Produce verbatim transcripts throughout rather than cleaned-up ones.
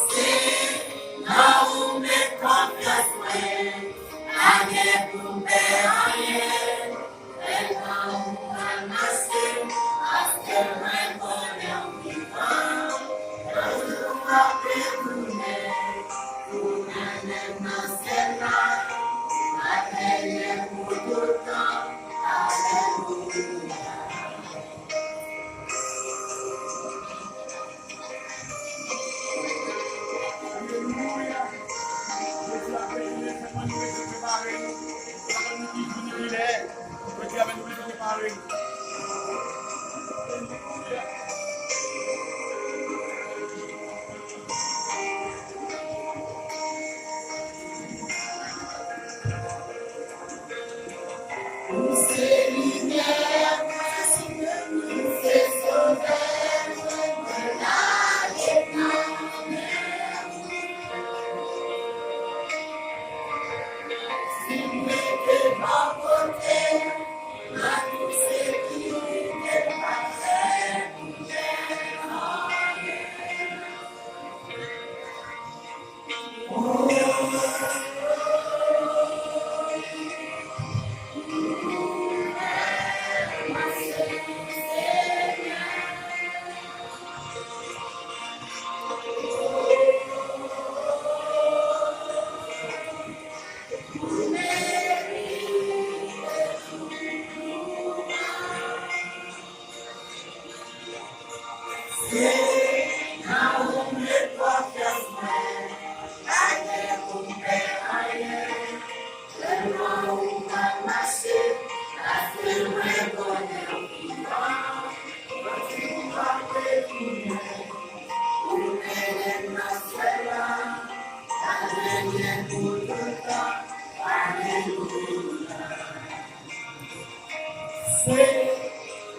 Senyè, ou met konfyans mwen, pa gen pou m pè anyen. Lè tan ou pral mache, paske mwen konnen w vivan. Yon jou w ap retounen, pou mennen m nan syèl la, pa genyen pou toutan. Alelouya. Alelouya. Jezi ap retounen, fè mwen nou rete prepare nou. Fè mwen nou ki vini lè. Jezi ap retounen, prepare nou. Alelouya. Ou se limyè mwen, ou se sovè mwen, mwen lage nan men w. Si m rete bò kote w, nan tout sekirite, m pa pè pou m pè anyen. Se nan ou m met konfyans mwen, pa gen pou m pè anyen. Sèlman ou k ap mache, paske mwen konnen w vivan. Yon jou w ap retounen, pou mennen m nan syèl la, pa genyen pou toutan. Alelouya. Se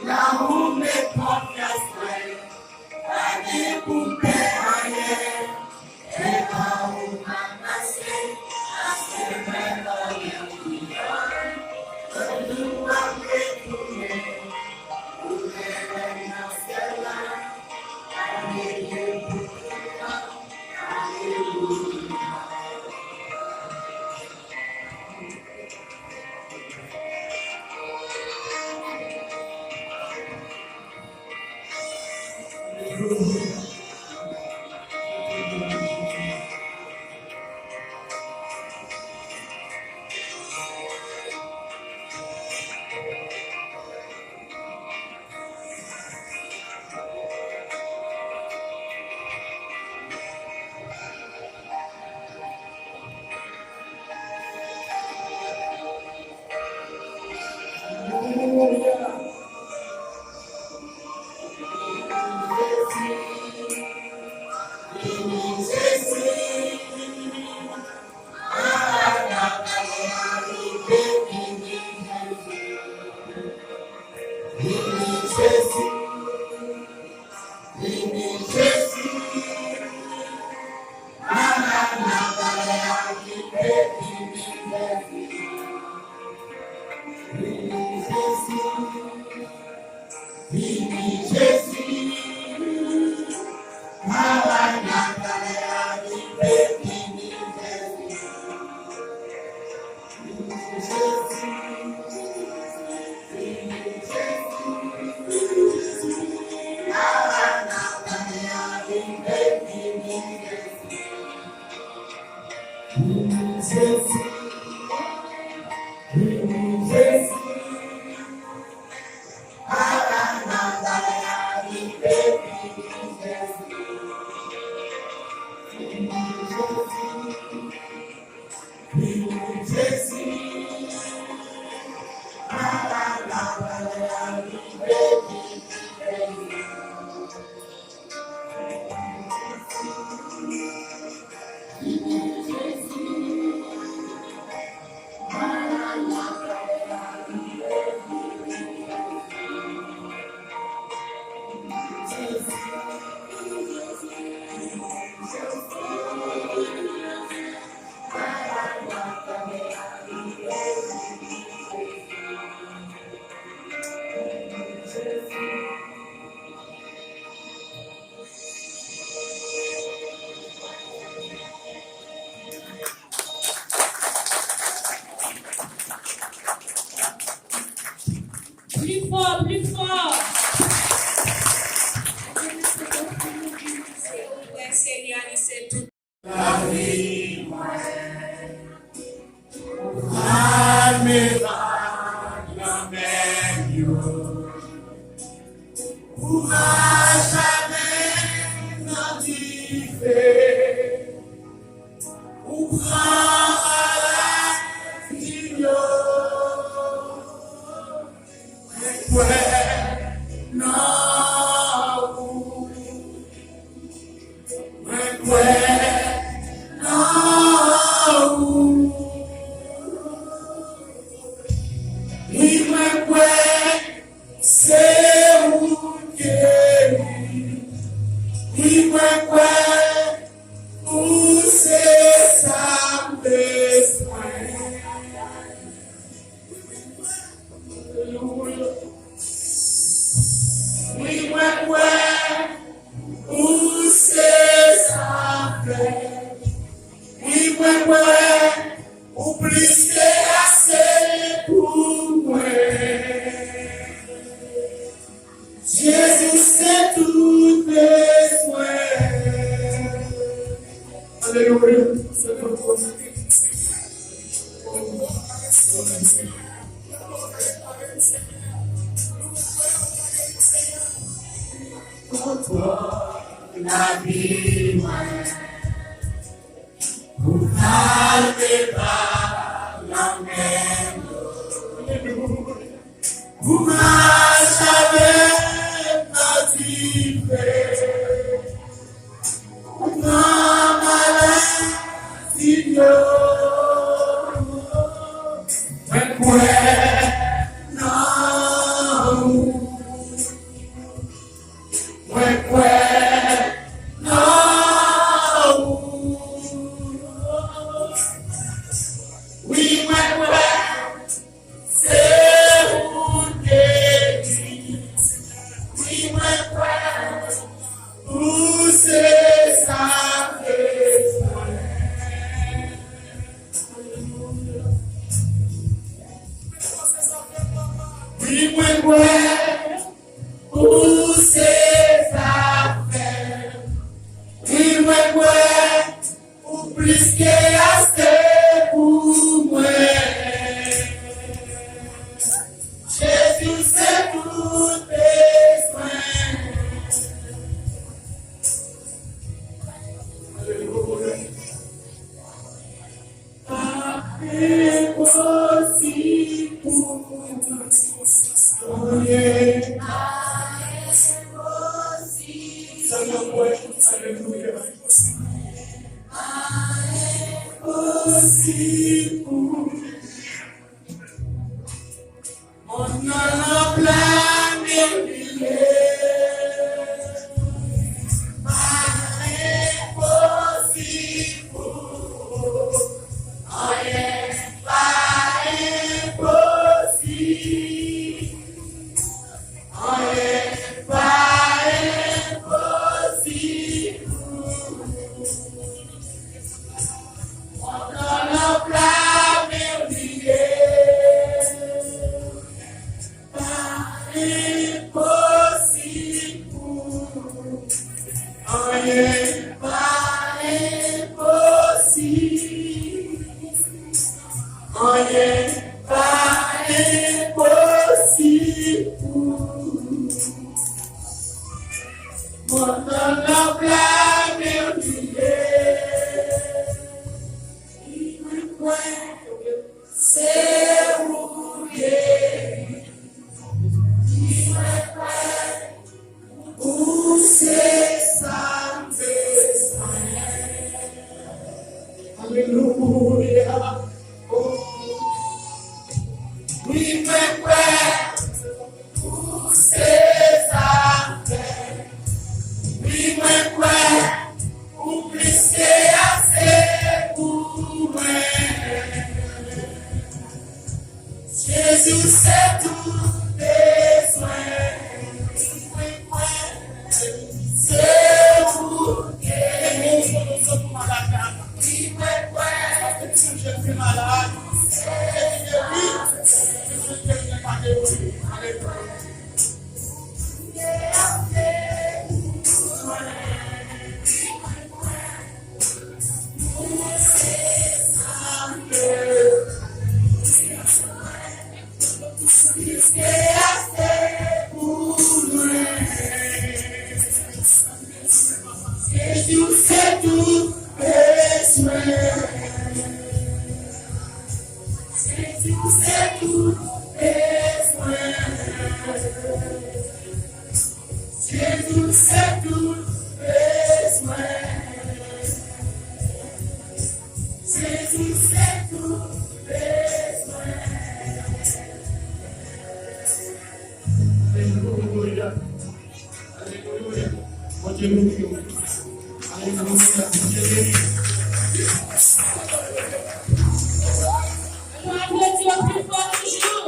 nan ou m met konfyans mwen, pa gen pou m pè anyen. E pa ou m ap mache, paske mwen konnen w vivan. Yon jou w ap retounen, pou mennen m nan syèl la, pa genyen pou toutan. Alelouya. Vini Jezi, Maranata, vini Jezi. Vini Jezi, vini Jezi. Maranata, vini Jezi. Ou mache avè m nan dife. Ou pran maladi yo. Mwen kwè nan ou. Mwen kwè nan ou. Wi, mwen kwè se ou k geri. Wi, mwen kwè ou se sa m bezwen. Wi, mwen kwè ou se sa m fè. Wi, mwen kwè ou plis ke ase pou mwen. Jezi, se tout bezwen. Alelouya. Se tout bezwen. Kontwòl lavi mwen. Ou kalme pa lanmè yo. Ou mache avè m nan dife. Ou pran maladi yo. Mwen kwè nan ou. Mwen kwè nan ou. Wi, mwen kwè se ou k geri. Wi, mwen kwè ou se sa m bezwen. Wi, mwen kwè ou se zafè m. Wi, mwen kwè ou plis ke ase pou mwen. Jezi, ou se tout bezwen. Alelouya. Pa enposib pou mwen. Anyen pa enposib. Sa nou kwè, alelouya. Pa enposib pou mwen. Monn nan nan pla men li ye. Pa enposib pou ou. Anyen pa enposib. Anyen pa enposib pou ou. Monn nan nan pla men li ye. Pa enposib pou ou. Anyen pa enposib. Anyen pa enposib pou ou. Monn nan nan pla men li ye. Mwen kwè se ou ye. Mwen kwè ou se sa m bezwen. Alelouya. Oh. Wi, mwen kwè ou se zafè m. Wi, mwen kwè Se tout, se tout bezwen. Se tout, se tout bezwen. Alelouya. Alelouya. Bondye beni w. Alelouya. Bondye beni w. Nou aplodi yo pi fò toujou.